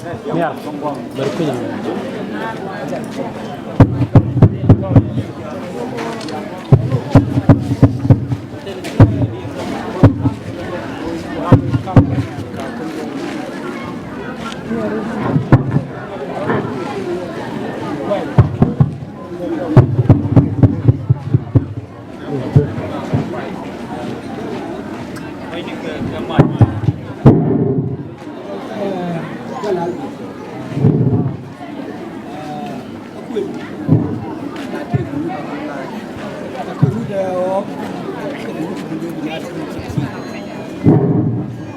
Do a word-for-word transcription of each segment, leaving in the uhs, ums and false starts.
Nhial, bɛr kui̱c.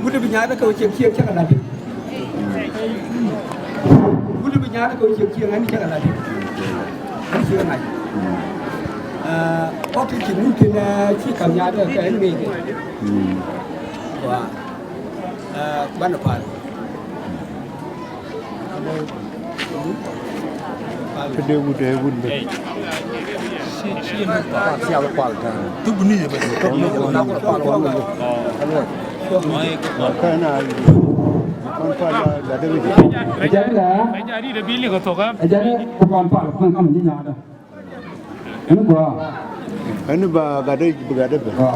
Wut bi nyaat kä wä ciek ciek cä kɛ lat. Wut bi nyaat kä wä ciek ciek ɛn cä kɛ lat. Ɛn ciek ŋa̱c. Kɔk ti ci wut tin ci kam nyaat kä ɛn ŋi̱i̱c. Wa. Banɛ pal. Kä dee wut ɛ wut bä. Sial kual tän. Tuk ni jɛ bä. Tuk ni jɛ bä. Kual kual. Kä na kual pal da dee wut. Ɛ jani la. Ɛ jani ku kual pal kual kam ni nyaada. Ɛn gua. Ɛn ba gatdɛ, ba gatdɛ bɛ. Gua.